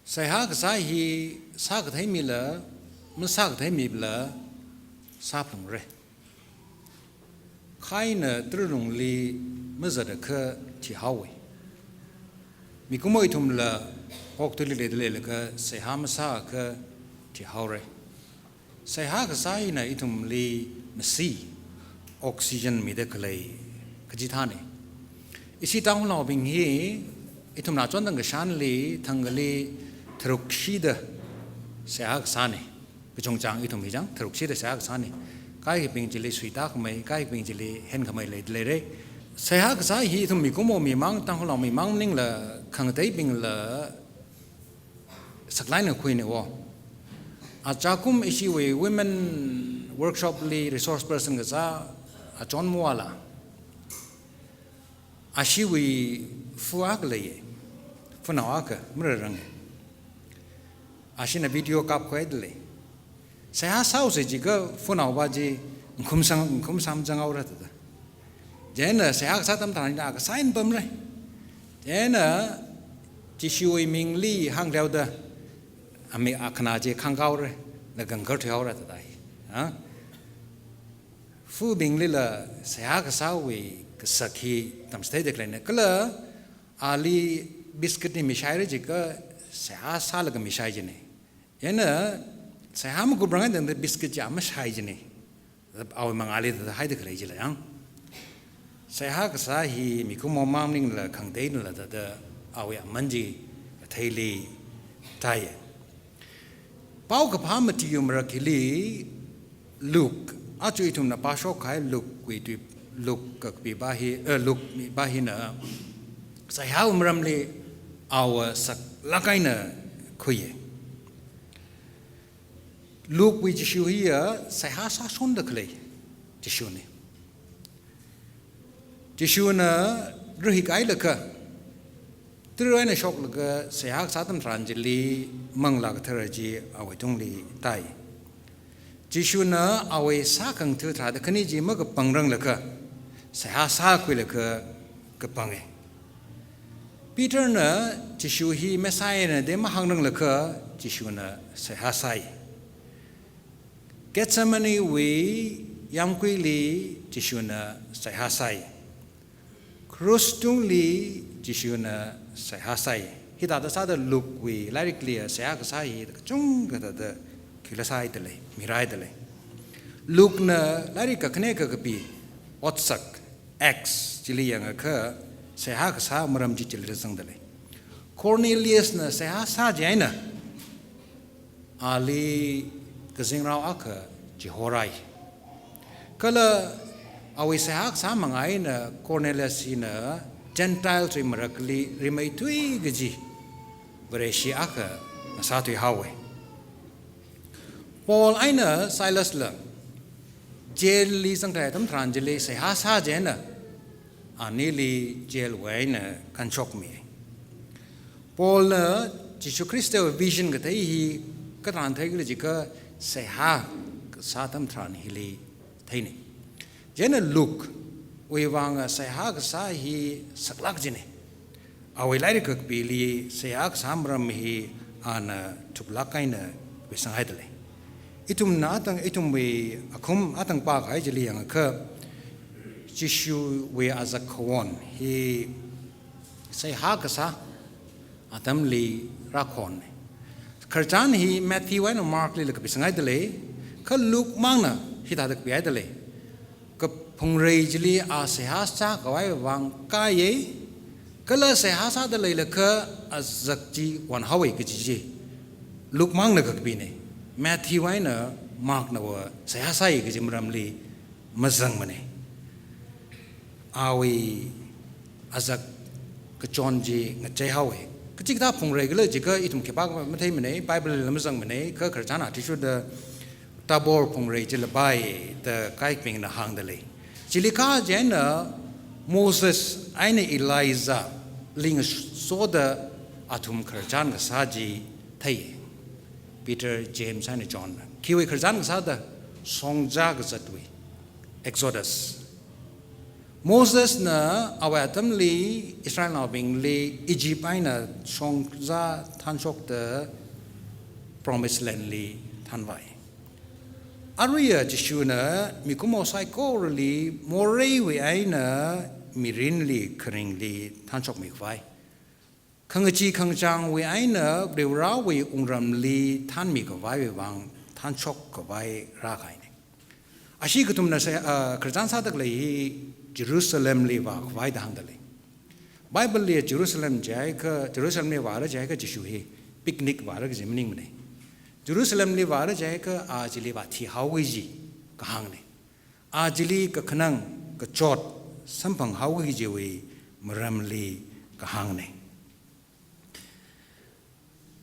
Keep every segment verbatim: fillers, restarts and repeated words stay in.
Seihā kasā hi sākathei mila, masākathei mila, sāphalungra. Kha ina tara lungli mazatakha thihaowa. Mikumo ithumla okathuili leida leilaga seihā masāakha thihaora. Seihā kasā hina ithumli masi, oxygen mida khalei kaji thāna. Ishi Tangkhulnaobing hi ithumna chon tangkashanli thangkhali tharukshida seihā kasāna. Kachungchang ithum hi chang tharukshida seihā kasāna. Kaikhabing chili suitākhamei, kaikhabing chili henkhamei leida leira. Seihā kasā hi ithum mikumo mimang, Tangkhulnao mimang maningla khangateibingla saklāk eina khuina wo. Achakum ishiwui women workshop li resource person kasā achon mawala. Ashiwui fu akha leiya. Funao akha mararanga. Ashina video kapkhuida lei. Seihā sāhaosa jiakha funaova chi ngkhum sang, ngkhum samzanghaora thāda. Chieina seihā kasā atam tharan ina kasā eina pamra. Chieina Jishuwui mingli hāngleoda, ami akhana chi khangkaora, laga ngakar thuihaora thāda. Ha? Fubinglila seihā kasāwui kasak hi tamchitheida khaleina. Kala ali biscuit hi mishaira jiakha seihā sālaga mishai jina. Chieina seihā makuprang eina tangda biscuit chi mashai jina. Awui mangāli thāda haida khalei chila yang. Seihā kasā hi mikumo mang maningla khangateinala thāda awui aman chi katheili thāya. Paokaphā mati yu marak hili Luke, aja ithumna pāshok kahai Luke wui tui, Luke kakapipa hi, eh, Luke mipa hina seihāwui maramli awo saklāk eina khuiya. Luke wui Jishu hiya seihā sāshonda khalei Jishuna. Jishuna rahik hailaga, tara eina shoklaga seihā kasā atam tharan chili Manglā Kathara chi awui tungli tāi. Jishuna awui sākhangatha tharāda khani chi makapangranglaga, seihā sākhuilaga kapanga. Peterna Jishu hi Messiahna da mahāngranglaga, Jishuna seihā sāi. Gethsemane wui yāmguili Jishuna seihā sāi. Krush tungli Jishuna seihā sāi. Hithāda sāda Luke wui lairikli seihā kasā hi kachungkha thāda khila sāhaida lei, mirāhaida lei. Lukena lairik kakhane kakapi, Otsak, Acts chili yangakha seihā kasā maram chi chili zangda lei. Corneliusna seihā sā chieina ali kazingrao akha chihorai. Kala awui seihā kasā manga eina Cornelius hina Gentiles wui marakli rimeithui kaji Vareshi akha ngasāthuihaowa. Paul eina Silasla jail li zangkahai atam tharan chili seihā sā chieina anili jail wui eina kanshokmi. Paulna Jishu Khristawui vision kathei hi katharan theikhala jiakha seihā kasā atam tharan hili theina. Chieina Luke wui vang seihā kasā hi saklāk jina. Awui lairik kakapili seihā kasā maram hi ana thuklāk eina kapisanghaida lei. Ithumna atang, ithumwui akhum atang pākahai chili yangakha Jishuwui azak khawon hi seihā kasā atamli rākhon. Khararchan hi Matthew eina Mark lila kapisanghaida lei, kha Luke mangna hithāda kapihaida lei. Kaphungrei chili a seihā sākhavai vang kāya, kala seihā sāda leilakha azak chi wanhaowa kaji chi Luke mangna kakapina. Matthew eina Marknava seihā sāi kaji maramli mazangmana. Awui azak kachon chi ngacheihaowa. Kachikathā phungrei khala jiakha ithum khipākha matheimana, Bible lila mazangmana, kha khararchan athishurda Tabor phungrei chila pai da kaikhabingna hāngda lei. Chili kā chieina Moses eina Elijah li ngasoda athum khararchan kasā chi thei. Peter, James eina John. Khiwui khararchan kasāda shongza kazatwui Exodus. Mosesna awui atamli Israelnaobingli Egypt eina shongza thanshokta Promised Land li thanvai. Aruiya Jishuna mikumo saikorali moreiwui eina mirinli kharingli thanshokmikhavai, khangachee khangachangwui eina Varivarawui wungramli thanmikhavaiwui vang thanshokkhavai rākahaina. Ashi kathumna sa, ah, khararchan sāda khalei hi Jerusalemli vākhavai da hāngda lei. Bible li Jerusalem jiakha, Jerusalemli vāra jiakha Jishu hi picnic vāra kaji maningmana. Jerusalemli vāra jiakha a chili vāthihaoki kaji kahāngna. A chili kakhanang kachot samphanghaoki kajiwui maramli kahāngna.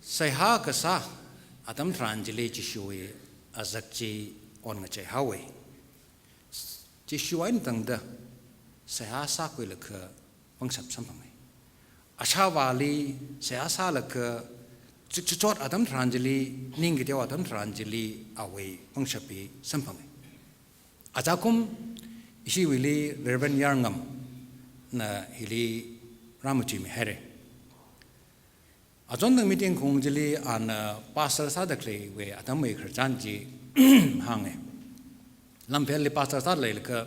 Seihā kasā atam tharan chili Jishuwui azak chi ongachei haowa. Jishu eina tangda seihā sākhuilaga pangshap samphanga. Ashāvāli seihā sālaga chikchichot atam tharan chili, ning kateo atam tharan chili awui pangshap hi samphanga. Ajakum ishiwuili Reverend Yarngamna hili rāmachuimi haira. Achon tang meeting khaung chili ana pastor sāda khaleiwui atamwui khararchan chi hānga. Lamphel li pastor sāda leilaga,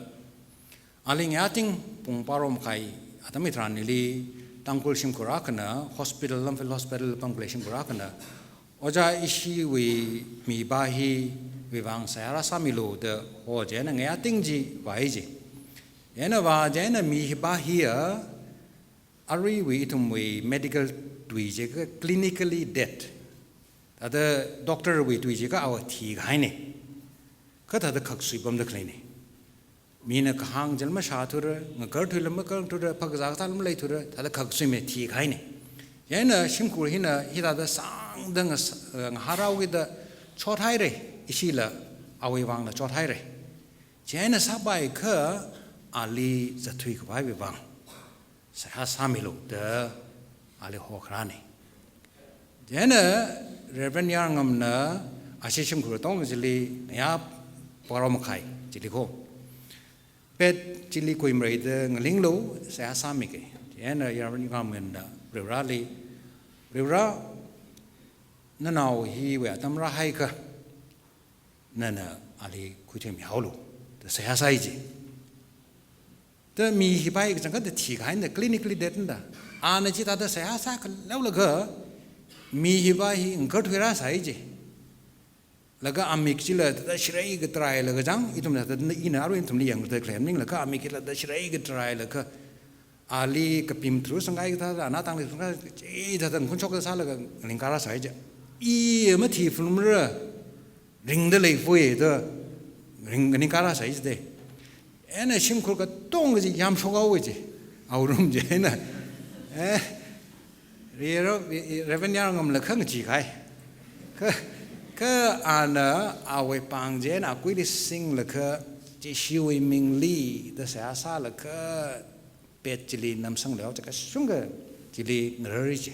ali ngayā ting pung pharo makhai atam hitharanli Tangkhul shimkhur akhana hospital, Lamphel hospital pamkhalei shimkhur akhana, Ojā, ishiwui mipā hiwui vang seihā rāsāmilu da ho chieina ngayā ting chi vāi ji. Chieina vā chieina mi hipā hiya aruiwui ithumwui medical tui jiakha clinically dead. Thāda doctor wui tui jiakha awa thikahaina. Kha thāda khaksui pamda khaleina. Mina kahāng chila mashāthura, ngakarthuila makarthuthura, phākazā kasāla maleithura, thāda khaksuimi thikahaina. Chieina shimkhur hina hithāda sāngda ngas-, ngahānrao kida chothaira, ishila awui vangla chothaira. Chieina sāpaiakha ali zatthuikhavaiwui vang seihā sāmilu da ali hokharāna. Chieina Reverend Yarngamna ashi shimkhur tong chili ngayā pharo makhai chili kho, pet chili kuimareida ngalinglu, seihā sāmiga. Chieina Reverend Yarngamna Varivarali, Varivara, nanao hiwui atam rāhaiakha nana ali khuithuimihaolu da seihā sāi ji. Da mi hipā hi kachangkhatta thikahaina, clinically dead na da. Ana chithāda seihā sākhaleolaga mi hipā hi ngakarthui rāsai ji. Laga amik chila thāda shirei katrailaga chang, ithumna thāda ina arui ithumli yangda khalei maninglaga amik chila thāda shirei katrailaga ali kapim thru sangkai kathāda, ana tangli sangkai, chi thāda ngakhunshok sālaga ngalingkā rāsai ji. I mathi phunumra, ringda leifui da ring, ngalingkā rāsai ji da. Eina shimkhur katong chi yamshok haowa ji. Awui room chieina. Eh, Rero-, Reverend Yarngamla khangachee kahai. Kha, kha ana awui pāng chieina akuili singlaga, Jishuwui mingli da seihā sālaga, pet chili namsanglu jiakha kashungkha chili ngararra ji.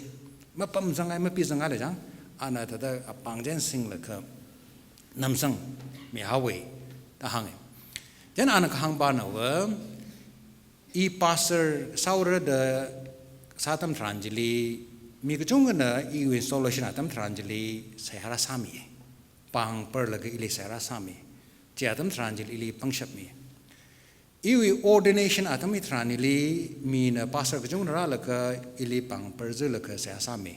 Mapamzanghai, mapizanghai lei chang, ana thāda apāng chieina singlaga namsangmihaowa da hānga. Chieina ana kahāng pānava, i pastor sāhaora da sā atam tharan chili mi kachungkhana iwui installation atam tharan chili seihā rāsāmi. Pāng parlaga ili seihā rāsāmi. Chi atam tharan chili ili pangshapmi. Iwui ordination atam hitharanli mina pastor kachungkha rālaga ili pāng parzilaga seihā sāmi.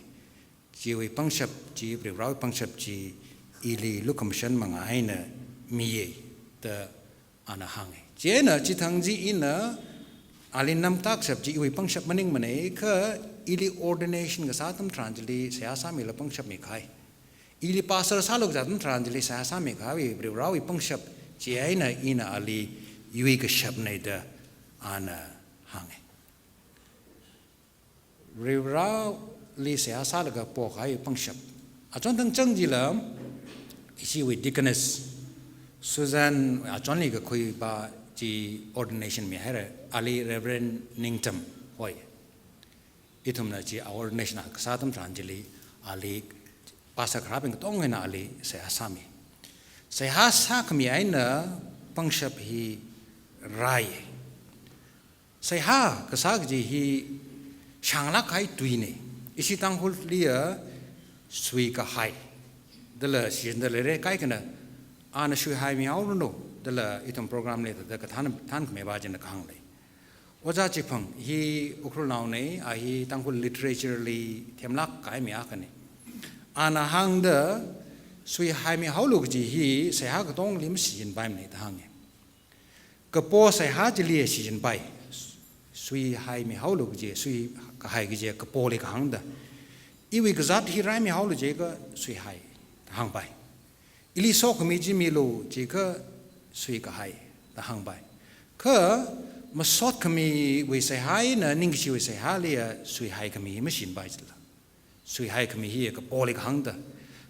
Chiwui pangshap chi, Varivarawui pangshap chi, ili lukhamashan manga eina miya da ana hānga. Chieina chithang chi ina ali namkashap chi iwui pangshap maningmana, kha ili ordination kasā atam tharan chili seihā sāmila pangshapmi kahai. Ili pastor sālu kaji atam tharan chili seihā sāmi kahaiwui Varivarawui pangshap chieina ina ali yuikashapna da ana hānga. Varivarali seihā sālaga pokahai pangshap. Achon tangchang chila, ishiwui deaconess, Susan achonli kakhuipa chi ordination mihaira, ali Reverend Ningtam hoi. Ithumna chi ordination kasā atam tharan chili, ali pastor kharābing katongna ali seihā sāmi. Seihā sākhami eina pangshap hi rai. Seihā kasā kaji hi shānglāk kahai tuina. Ishi Tangkhulliya suikahai dala shichinda leira, kaikhana ana suihaimihaoranu dala ithum program li thāda kathān, thānkhamei va china kahāng lei. Ojā Chiphang hi Ukhrulnaona, a hi Tangkhul literature li themlāk kahai mi akhana. Ana hāngda suihaimihaolu kaji hi seihā katongli mashichinpaimana da hānga. Kapo seihā chili shichinpai. Suihaimihaolu kaji, suikahai kaji kapoli kahāngda. Iwui kazāt hi raimihaolu jiakha suihai da hāngpai. Ili sokhami chi milu jiakha suikahai da hāngpai. Kha masotkhamiwui seihā eina ningkashiwui seihāliya suihaikhami mashichinpai chila. Suihaikhami hiya kapoli kahāngda.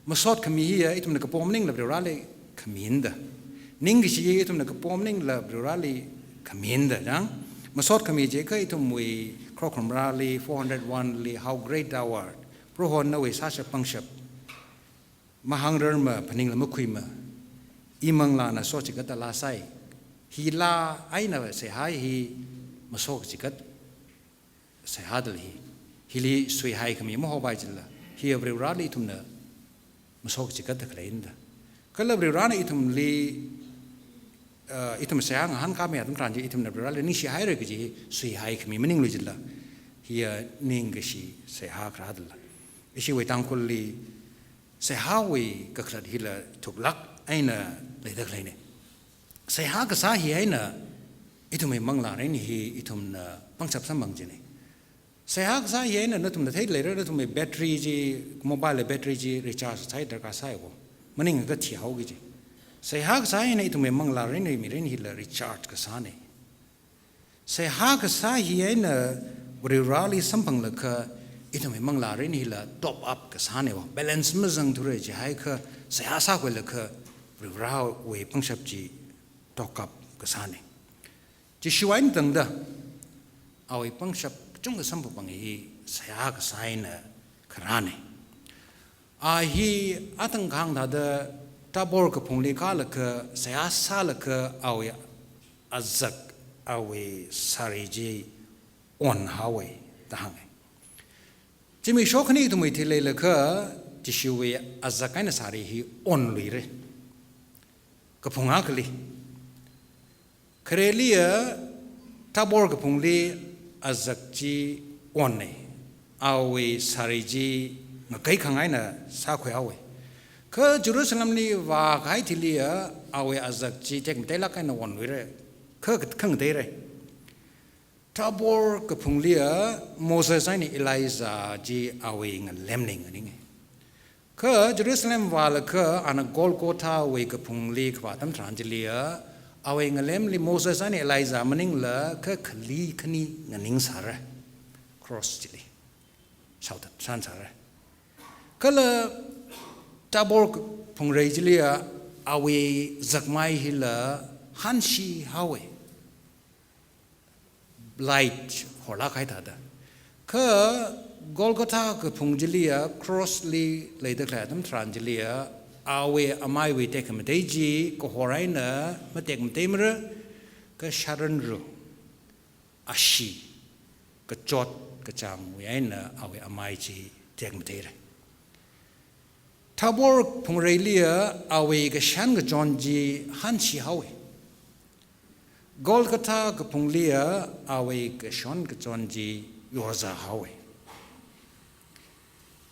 Masotkhami hiya ithumna kapo maningla Varivarāli khamina da. Ningkashi ithumna kapo maningla Varivarāli khamina da. Chang? Masotkhami jiakha ithumwui Khrokhrum rāli four hundred one li, "How great thou art. Proho nawui sāshap pangshap mahāngrarma, phaningla makhuima. Imanglāna sochigatla lāsai." Hila eina seihā hi masochigat seihā dala hi. Hili suihaikhami mahopai chila. Hiya Varivarāli ithumna masochigatda khaleina da. Kala Varivarāna ithumli, uh, ithum seihā ngahānkāmi atam tharan chi ithumna Varivarāli ningshihaira kaji suihaikhami maninglu chila. Hiya ningkashi seihā kharā dala. Ishiwui Tangkhulli seihāwui kakhalat hila thuklāk eina leida khaleina. Seihā kasā hi eina ithumwui manglārin hi ithumna pangshap samphang jina. Seihā kasā hi eina nathumna theida leira, nathumwui battery chi, mobile battery chi recharge sāsai darkar sāi ko. Maningakha thihaoki kaji. Seihā kasā hi eina ithumwui manglārin hi, mirin hila recharge kasāna. Seihā kasā hi eina Varivarāli samphanglaga ithumwui manglārin hila top up kasāna va. Balance mazangthura jihaiakha seihā sākhuilaga Varivarāwui pangshap chi top up kasāna. Jishu eina tangda awui pangshap kachungkha samphangpang hi seihā kasā eina kharāna. A hi atang kahāng thāda Tabor kaphungli kālaga seihā sālaga awui azak, awui sari chi onhaowa da hānga. Zimiksho khani ithumwui thili leilaga Jishuwui azak eina sari hi onluira. Kaphung akhali. Khareliya Tabor kaphungli azak chi ona, awui sari chi ngakai khangaina sākhuihaowa. Kha Jerusalemli vākahai thiliya awui azak chi tekmateilāk eina onluira, kha khangateira. Tabor kaphungliya Moses eina Elijah chi awui ngalemli nganinga. Kha Jerusalem vālaga ana Golgothawui kaphungli kavā atam tharan chiliya, awui ngalemli Moses eina Elijah maningla kha khali khani nganingsāra. Cross chili shaothat sānsāra. Kala Tabor kaphungrei chiliya awui zakmai hila hānshihaowa. Light horlāk kahai thāda. Kha Golgotha kaphung chiliya cross li leida khalei atam tharan chiliya awui amaiwui tekhamatei chi kahor eina matekmateimara, kha sharanru, ashee, kachot kachāngwui eina awui amai chi tekmateira. Tabor phungreiliya awui kashan kachon chi hānshihaowa. Golgotha kaphungliya awui kashon kachon chi yorzāhaowa.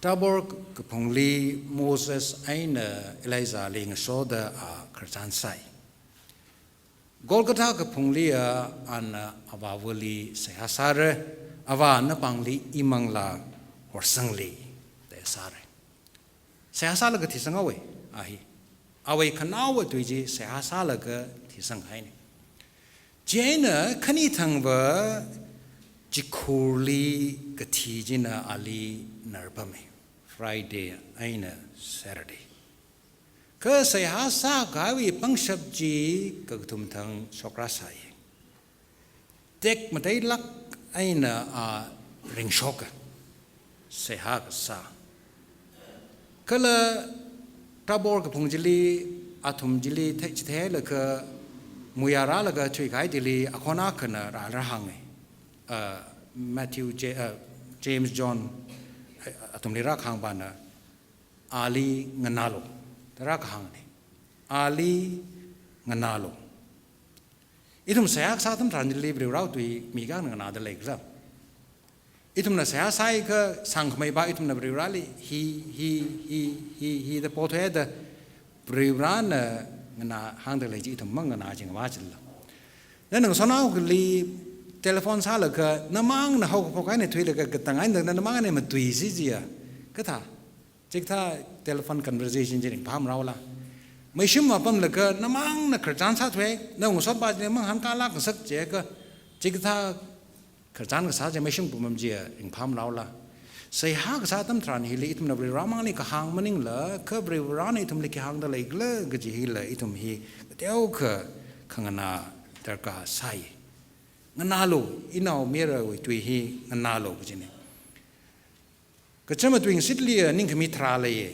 Tabor kaphungli Moses eina Elijah li ngasoda a khararchan sāi. Golgotha kaphungliya ana Avāvali seihā sāra, Avā napāngli imanglā horsangli da sāra. Seihā sālaga thisanghaowa a hi. Awui khanaowa tui chi seihā sālaga thisanghaina. Chieina khani thangva chikhurli kathi china ali narpama. Friday eina Saturday. Kha seihā sākahaiwui pangshap chi kakathum thang shokra sāi. Tekmateilāk eina a ringshoka, seihā kasā. Kala Tabor kaphung chili, athum chili thei, chitheilaga, muiyā rālaga thuikahai thili akhon akhana rāra hānga. uh, Matthew, Ja- uh, James, John, uh, athumli rākahāngpana, ali nganālu da rākahāngna. Ali nganālu. Ithum seihā kasā atam tharan chili Varivarāwui tui mi kayākha nganāda leikhala? Ithumna seihā sāakha sangkhamei pa ithumna Varivarāli hi, hi, hi, hi, hi da pothuida Varivarāna nganā hāngda lei chi ithum manganā chi ngavā chila. Nana ngasotnaoli telephone sālaga namangna haokaphok eina thuilaga katang eina namangna matuisi jiakha kathā, chikathā telephone conversation chi ringphāmaraola. Meishum apamlaga namangna khararchan sāthuiya, na ngasotpa chili mangahānkālāk ngasak jiakha, chikathā khararchan kasā chi meishum apam chi ringphāmaraola. Seihā kasā atam tharan hili ithumna Varivarā mangli kahāng maningla, kha Varivarāna ithumli khi hāngda leikhala kaji hila ithum hi kateokha khanganā darkar sāi. Nganālu, inao Maryawui tui hi nganālu kajina. Kachama tuingashitliya ningkhami tharā leiya.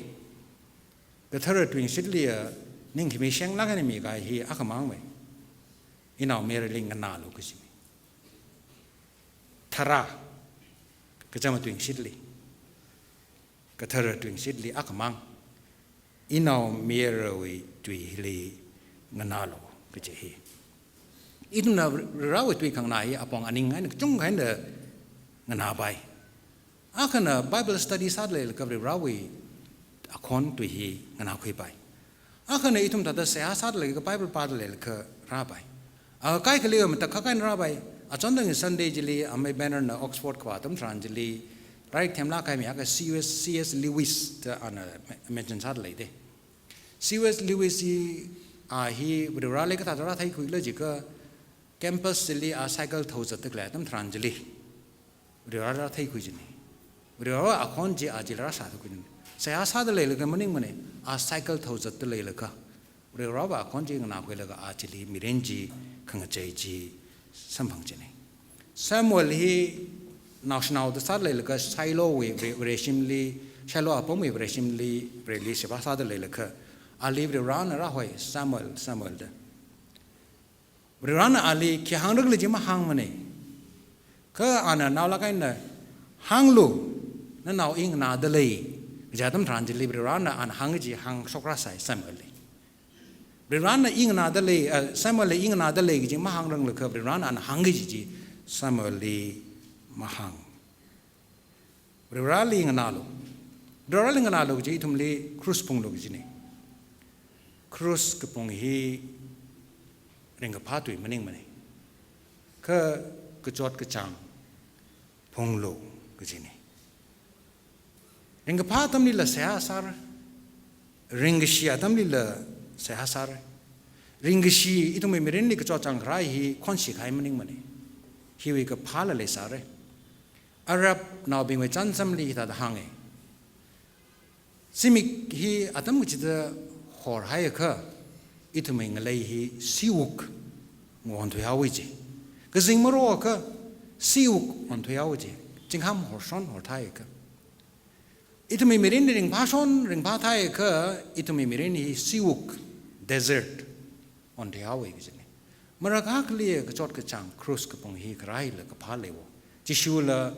Kathara tuingashitliya ningkhami shenglāk eina mikahai hi akhamangmei. Inao Maryli nganālu kajina. Tharā, kachama tuingashitli. Kathara tuingashitli akhamang. Inao Maryawui tui hili nganālu kaji hi. Ithumna Varivarāwui tui khanganā hi apong aning eina kachungkha eina nganāpai. Akhana Bible study sāda leilaga Varivarāwui akhon tui hi nganākhuipai. Akhana ithum thāda seihā sāda leilaga Bible pāda leilaga rāpai. Akha kaikhali matakhak eina rāpai. Achonthang Sunday chili amei Banner na Oxford kavā atam tharan chili lairik themlāk kahai mi akha C S, C S Lewis da ana mention sāda leida. C S Lewis hi, a hi Varivarāli kathāda rātheikhuikhala jiakha campus chili a cycle thou zatda khalei atam tharan chili Varivarā rātheikhui kajina. Varivarāwui akhon chi a chili rāshāthuikhui kajina. Seihā sāda leilaga maningmana, a cycle thou zatda leilaga Varivarāwui akhon chi nganākhuilaga a chili mirin chi khangachei chi samphang kajina. Samuel hi naoshinaoda sāda leilaga Shilohwui Vare- Vareshimli, Shiloh apamwui Vareshimli, Vareli sheba sāda leilaga ali Varivarāna rāhoi, Samuel, Samuel da. Varivarāna ali khi hāngrakhala chi mahāngmana. Kha ana naolāk eina hānglu, nanao i nganāda lei kaji atam tharan chili Varivarāna ana hāng kaji hāngshok rāsai Samuelli. Varivarāna i nganāda lei, eh, Samuelli i nganāda lei kaji mahāngranglakha Varivarāna ana hāng kaji chi Samuelli mahāng. Varivarāli nganālu. Varivarāli nganālu kaji ithumli cross phunglu kajina. Cross kaphung hi ringkaphā tui maningmana. Kha kachot kachāng phunglu kajina. Ringkaphā atamlila seihā sāra. Ringkashi atamlila seihā sāra. Ringkashi ithumwui mirinli kachot chāngkharā hi khonshi kahai maningmana. Hiwui kaphāla leisāra. Arabnaobingwui chānjamli hithāda hānga. Zimik hi atam kachida horhaiakha, ithumwui ngalei hi siwuk ngaonthuihaowa ji. Kazing maroakha, siwuk ngaonthuihaowa ji. Zingham horshon horthaiakha. Ithumwui mirin ringphāshon ringphāthaiakha, ithumwui mirin hi siwuk, desert, ngaonthuihaowa kajina. Marak akhali kachot kachāng cross kaphung hi kharāla kaphā leiwo. Jishula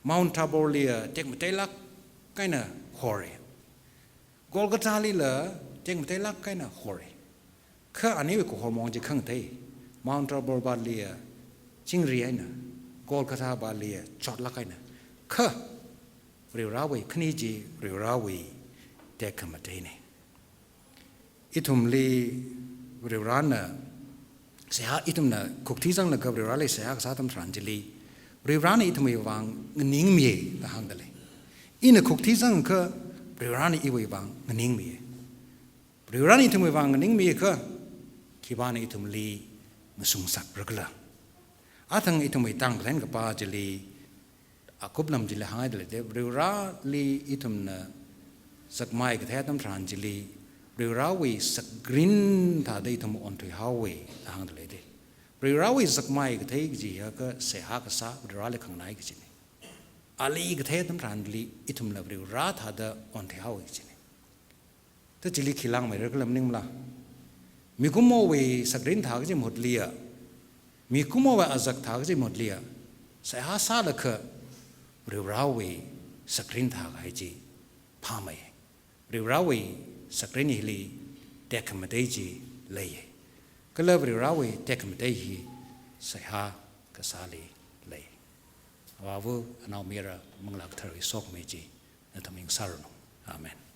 Mount Taborli tekmateilāk eina hora. Golgothalila tekmateilāk eina hora. Kha aniwui kahor mong chi khangatei. Mount Tabor pali chingri eina, Golgotha pali chotlāk eina. Kha Varivarāwui khani chi Varivarāwui tekhamateina. Ithumli Varivarāna seihā, ithumna khukthui zanglaga Varivarāli seihā kasā atam tharan chili, Varivarāna ithumwui vang nganingmiya da hāngda lei. Ina khukthui zangakha Varivarāna iwui vang nganingmiya. Varivarāna ithumwui vang nganingmiakha, khipāna ithumli ngasungsakrakhala? Athang ithumwui Tangkhalen kapā chili, akuplam chili hānghaida leida, Varivarāli ithumna zakmai kathei atam tharan chili, Varivarāwui sakrin thāda ithum onthuihaowa da hāngda leida. Varivarāwui zakmai kathei kaji hiakha seihā kasā, Varivarāli khanganai kajina. Ali kathei atam tharanli ithumla Varivarā thāda onthuihaowa kajina. Kha chili khi langmeirakhala maningmala? Mikumowui sakrin thā kaji mahutliya, Mikumowui azak thā kaji mahutliya, seihā sālakha Varivarawui sakrin thākahai chi phāmei. Varivarawui sakrin hili tekhamatei chi lei. Kala Varivarawui tekhamatei hi seihā kasāli lei. Avāva, Anaomayara Manglā Katharawui sokhami chi nathumli sāranu. Amen.